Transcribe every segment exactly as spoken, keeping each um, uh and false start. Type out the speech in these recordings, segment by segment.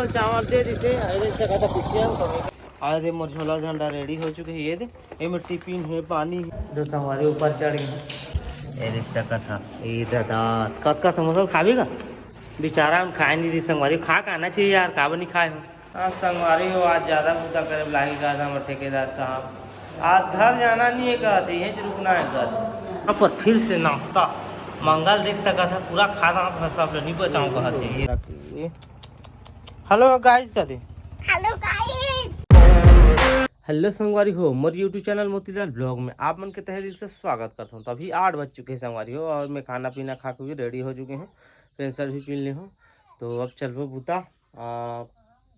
चावल दे दिसे, अरे से कहता पीछे हम कभी। अरे मोर झोला झंडा रेडी हो चुके हे, ये दे, एमे टिफिन हे, पानी हे। दो संगवारी ऊपर चढ़ गए। ये देख सकत हा, ये दादा, कतका समोसा खाबे का? बेचारा हम खाए नहीं रही संगवारी, खा के आना चाहिए यार, काबर नहीं खाए हो? हाँ संगवारी हो, आज ज्यादा बुता करे लागी का था हमर ठेकेदार साहब। आज घर जाना नहीं है कहते, यहीं रुकना है घर। पर फिर से नाश्ता मंगल देख सकत हा, पूरा खाना था सब नहीं बचाऊँ कहते। ये हेलो गाइस कर दे। हेलो गाइस। हेलो संगवारी हो, मोर YouTube चैनल मोतीलाल ब्लॉग में आप मन के तहे दिल से स्वागत करता हूँ। तो अभी आठ बज चुके हैं संगवारी हो, और मैं खाना पीना खा के भी रेडी हो चुके हैं, पेंसर भी पी ले हूँ। तो अब चलबो बुता। आ,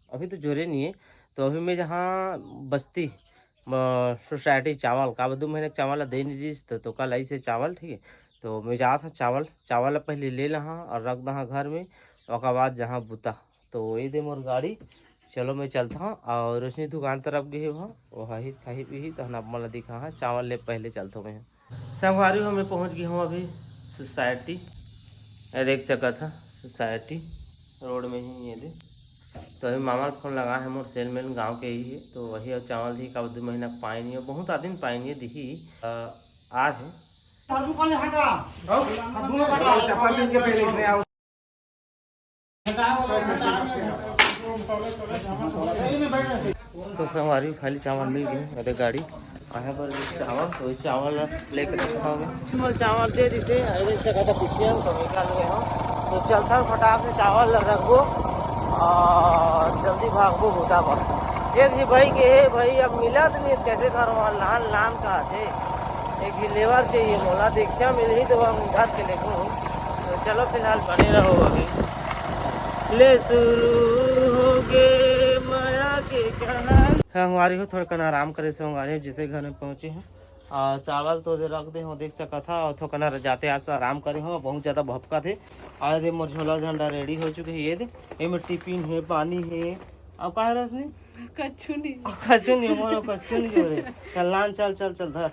अभी तो जोरे नहीं है, तो अभी मैं जहाँ बस्ती सोसाइटी चावल का दो महीने के चावल ला दे नहीं दिस, तो, तो कल ऐसे चावल, ठीक है। तो मैं जात हूँ चावल, चावल ला पहले ले लहा और रख दहा घर में, ओकर बाद जहाँ बुता। तो ये दे मोर गाड़ी, चलो मैं चलता हूँ। और रोशनी दुकान तरफ गए हो, वो ही खाही पीही, तो हम आप मन ला दिखा हाँ, चावल ले पहले चलता हूँ मैं। संगवारी हो, मैं पहुँच गया हूँ अभी सोसाइटी, ये देख सकत हा सोसाइटी रोड में ही ये दे। तो अभी मामा फोन लगा है, मोर सेलमैन गाँव के ही है, तो वही और चावल ही का दो महीना पाए नहीं है, बहुत आदमी पाए नहीं है, दिखी अ, आज है। तो संगवारी खाली चावल मिल गए, अरे गाड़ी आया पर चावल, तो चावल लेके रखा होगा। मोर चावल दे दिसे, अरे से कहता पीछे हम कभी निकाल गए हो, तो चलता फटाक से चावल रखबो और जल्दी भागबो बुता पर। एक ही भाई के हे भाई, अब मिलत नहीं, कैसे करवा लान लान का थे। एक ही लेबर चाहिए मोला, देखिया मिलही तो हम उधार के लेबो। तो चलो फिलहाल बने रहो अभी। ले शुरू हो गे माया के कहानी। संगवारी हो, थोड़ा कन आराम करे संगवारी हो, जैसे घर में पहुँचे हैं। आ, चावल तो दे रख दे हो, देख सकत हा, और थोकन जाते आज आराम करे हो, बहुत ज्यादा भपका थे। और ये मोर झोला झंडा रेडी हो चुके हैं, ये दे, एमे टिफिन है, पानी है, अब का है रसनी? कच्चू नहीं। कच्चू नहीं, मोर कच्चू नहीं जो रे, चल लान, चल, चल, चल धर।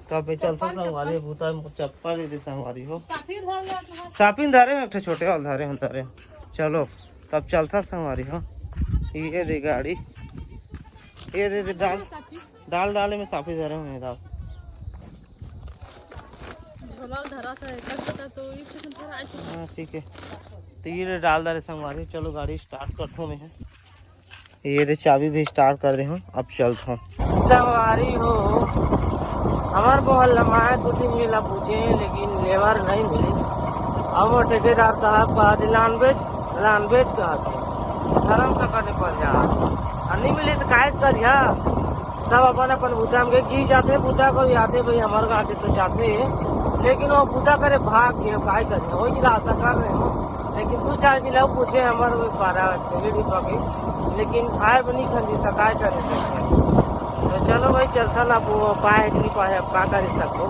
तो अबे चलता संगवारी, बूता चप्पल दे दे संगवारी हो। साफी धर ले अपना। साफी धरे हो, एक ठो छोटे वाला धरे हो, धरे हो। चलो, तब चलता संगवारी हो। ये दे गाड़ी, ये दे दे डाल। साफी। डाल, डाल में साफी धरे हुए हैं, डाल। झोला धरा था, एक पता तो ये कुछ धरा है। हाँ, ठीक है। तो ये ले डाल डाले संगवारी, चलो गाड़ी स्टार्ट करता हूँ मैं। ये दे चाबी भी स्टार्ट कर दे हूँ, अब चलता हूँ। संगवारी हो, हमार मोहल्ला में दो तीन मिला पूछे, लेकिन लेबर नहीं मिली। अब वो ठेकेदार साहब कहा थे, "लान बेच, लान बेच," कहा थे। धर्म से करने पर जा। और नहीं मिले तो काहे से करिया? सब अपन अपन बुता में जी जाते, बुता को भी आते भाई, हमारे गांव के तो जाते हैं, लेकिन वो बुता करे भाग के, काय करे, वही चीज आशा कर रहे हो। लेकिन दो चार चीज लोग पूछे, हमारे वो पारा चले भी पके, लेकिन आए भी नहीं खंजी तो काय करे सकते। तो चलो भाई, चलता ना, वो पाए कि नहीं पाए, अब का कर सकते।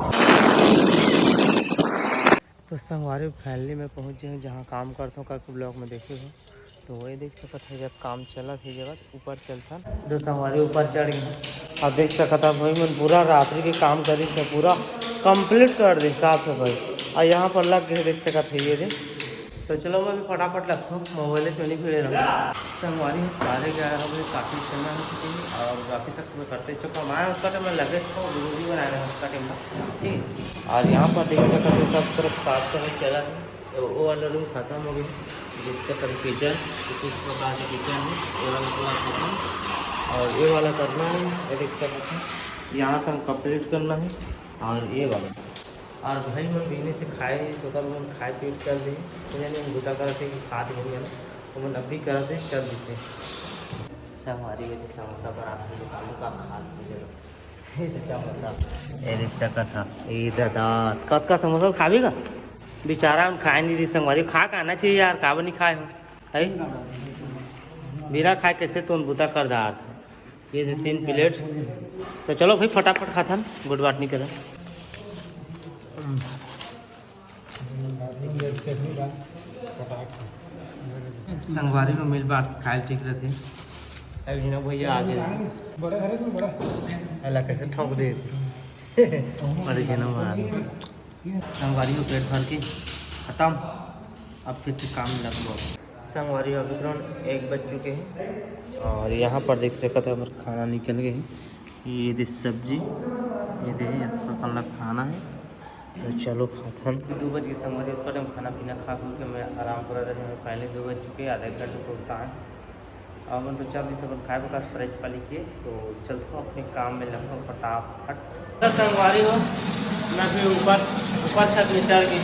तो संगवारी, फाइनली मैं पहुंच गए हूँ जहाँ काम करता हूँ, कल के ब्लॉग में देखे हो। तो वही देख सकत है, जब काम चलत है जगह ऊपर चलथन। दो संगवारी ऊपर चढ़ गए। अब देख सकत है भाई, मन पूरा रात्रि के काम करी से पूरा कंप्लीट कर दे साफ सफाई। और यहाँ पर लग गए, देख सकत है ये दे। तो चलो मैं भी फटाफट लगता हूँ, मोबाइल से नहीं भिड़े रहूँ। संगवारी हो, साढ़े ग्यारह बजे काफी समय हो चुकी है और काफी तक मैं करते चुका मैं उसका टाइम लगे तो वीडियो बना रहे हैं उसका टाइम में, ठीक है। और यहाँ पर देख सकते हो सब तरफ साफ सफाई चला है। तो वो वाला रूम खत्म हो गया, जिसका कभी किचन, तो कुछ प्रकार के किचन है, ये वाला पूरा खत्म। और ये वाला करना है, ये देख सकते हैं, यहाँ तक कंप्लीट करना है। और ये वाला, और भाई मन बिहने से खाए, सोता मन खाए पी चल दे, तो यानी हम गुदा करते कि खात नहीं है ना, तो मन अभी करते चल देते। संगवारी के तो समोसा पर आप दुकान का खात पी ले। ये तो समोसा। ये देख सकत हा, ये दादा, कतका समोसा खाबे का? बेचारा हम खाए नहीं रही संगवारी, खा के आना चाहिए यार, काबर नहीं खाए हो? है? बिना खाए कैसे तुम बुता कर दात? ये दे तीन प्लेट। तो चलो भाई, फटाफट खाथन, गुड बात नहीं करे। संगवारी को मिल बात खाए ठीक रहते। अभी ना भैया आ गए। बड़ा है, तुम बड़ा। अल्लाह कैसे ठोक दे। अरे के ना मार। संगवारी को पेट भर के खत्म। अब फिर से काम में लगबो। संगवारी हो, अभी तुरंत एक बज चुके हैं और यहाँ पर देख सकत हो, हमर खाना निकल गए हैं। ये दे सब्जी, ये दे, ये तो खाना है। तो चलो खाथन। दो बज के संगवारी, उसका टाइम खाना पीना खा खा के मैं आराम कर रहे हैं। पहले दो बज चुके, आधा एक घंटा सोता है। अब हम तो चल रही सब खाए बका फ्रेश पाली के, तो चलते हो अपने काम में लगो फटाफट। तो संगवारी हो, मैं फिर ऊपर, ऊपर छत में चढ़ गई।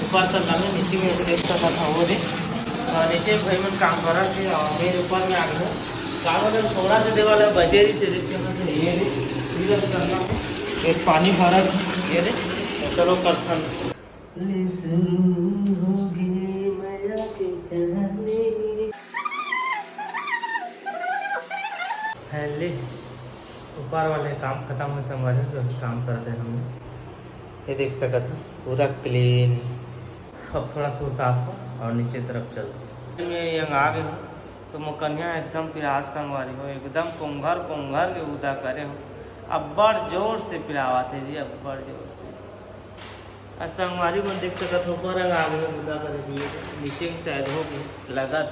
ऊपर छत लगे, नीचे में एक देख सकत हो वो दे। और नीचे भाई मन काम कर रहे थे और मैं ऊपर में आ गई हूँ। काम अगर थोड़ा से देवाला बजे रही से देखते हैं, ये दे, ये दे करना है। एक पानी भरा, ये दे, तो चलो करथन। ले शुरू होगे मया के कहानी। पहले ऊपर वाले काम खत्म हो संगवारी, जो अभी काम करते हैं हमने। ये देख सकत हो, पूरा क्लीन। अब थोड़ा सुरतात हो और नीचे तरफ चलते हैं। मैं यहाँ आ गए हूँ तो मोकनिया एकदम पिरात संगवारी हो, एकदम कोंघर कोंघर के उदा करे हो। अब्बड़ जोर से पिरावत है जी, अब्बड़ जोर से। आज संगवारी मन देख सकत हो, ऊपर आ गए बुता करे दिए, नीचे के शायद हो गए लगत।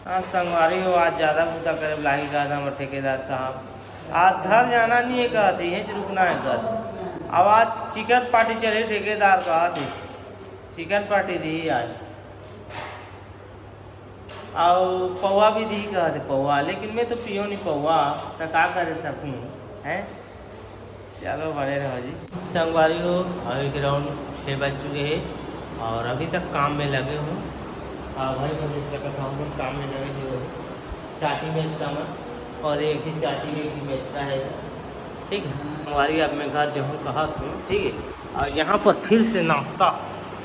आज संगवारी हो, आज ज़्यादा बुता करे लागी का हमर ठेकेदार साहब। आज घर जाना नहीं है कहते, यहीं रुकना है कहते। अब आज चिकन पार्टी चले ठेकेदार कहते, चिकन पार्टी दी आज। अउ पौवा भी दी कहत हे, पौवा, लेकिन मैं तो पियो नहीं पौवा, तो का करे सकूँ, हैं? चलो बने रहो जी। संगवारी हो, अभी ग्राउंड छः बज चुके हैं और अभी तक काम में लगे हो। और भाई, मैं देख सकता हूँ, हम काम में लगे हुए हैं। चाटी बेचता मैं और एक ही चाटी में एक ही बेचता है, ठीक है। संगवारी, अब मैं घर जाऊँ कहत हूँ, ठीक है। और यहाँ पर फिर से नाश्ता,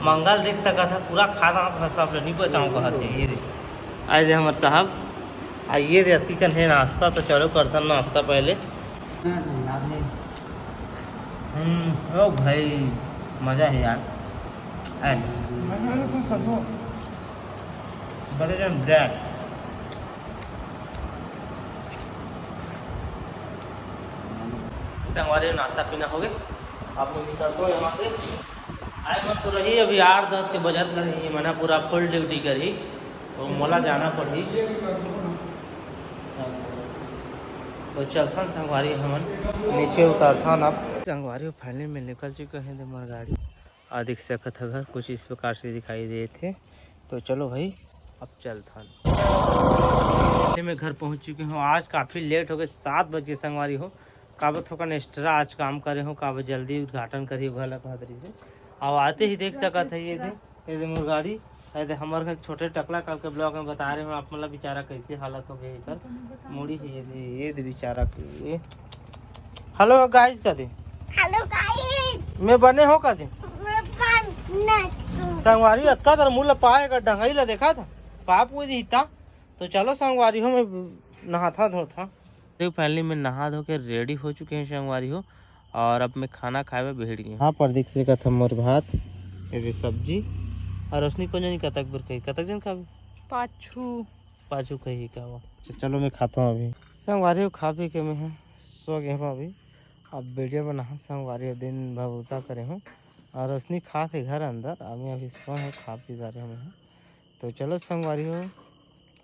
मंगल देख सकत है, पूरा खा दांत है, सब नहीं बचाऊँ कहत है। ये दे, आए दे हमर साहब, आ ये दे अति कन है नाश्ता, तो चलो करथन नाश्ता पहले। हम्म, ओ भाई, मजा है यार। आए। बड़े जन ब्रेड। संगवारी, नाश्ता पीना हो गए, आप लोग निकलते हो यहाँ से। आए मन तो रही, अभी आठ दस के बजत कर रही है, मना पूरा फुल ड्यूटी करी, तो मोला जाना पड़ी। तो चलथन संगवारी, हमन नीचे उतरथन अब। संगवारी, फाइनली में निकल चुके हैं हमर गाड़ी। आ देख सकत ह घर कुछ इस प्रकार से दिखाई देत हे। तो चलो भाई, अब चलथन। मैं घर पहुंच चुके हूँ। आज काफ़ी लेट हो गए, सात बज के संगवारी हो। काबर थोकन एक्स्ट्रा आज काम करे हो, काबर जल्दी उद्घाटन करी हो, घला कहत रही से। अब आते ही देख सकत है, ये दे, ये दे मोर गाड़ी, ये दे हमर घर छोटे टकला, कल के ब्लॉग में बता रहे हो आप, मतलब बेचारा कैसे हालत हो गई एकर, मुड़ी है ये दे, ये दे बेचारा के। हेलो गाइस कर दे। हेलो गाइस। मैं बने हो कर दे। मैं बन-, नहीं। संगवारी अतका तर मुँह ल पाए कर डंगई ल देखा था, पाप वो दी था। तो चलो संगवारी हो, मैं नहाथा धोथा। देखो फाइनली मैं नहा धो के रेडी हो चुके हैं संगवारी हो, और अब मैं खाना खाए बर बैठ गए। हाँ पर देख सकत हम मोर भात, ये दे सब्जी, और रोशनी को नहीं कतक बेर कही, कतक जन खाबे? पाछू। पाछू कही का वो। अच्छा, चलो मैं खाता हूँ अभी। संगवारी हो, खा पी के मैं ह सो गए हूँ अभी। अब वीडियो बना संगवारी हो, दिन भर उता करे हूँ। और रोशनी खा के घर अंदर, अब मैं अभी सो हूँ, खा पी जा रहे हूँ। तो चलो संगवारी हो,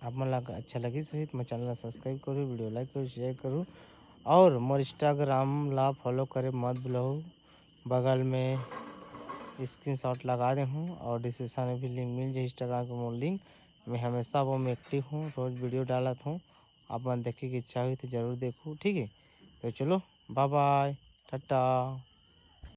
आप मन ला अच्छा लगिस होही तो मोर चैनल ला सब्सक्राइब करू, वीडियो लाइक करू, शेयर करू, और मोर इंस्टाग्राम ला फॉलो करे मत भूलहू। बगल में स्क्रीनशॉट लगा दे हूँ और डिस्क्रिप्शन में भी लिंक मिल जाए इंस्टाग्राम के मोर लिंक। मैं हमेशा वो में एक्टिव हूँ, रोज़ वीडियो डालत हूँ। आप मन देखे के इच्छा हुई तो ज़रूर देखू, ठीक है। तो चलो, बाय बाय, टाटा।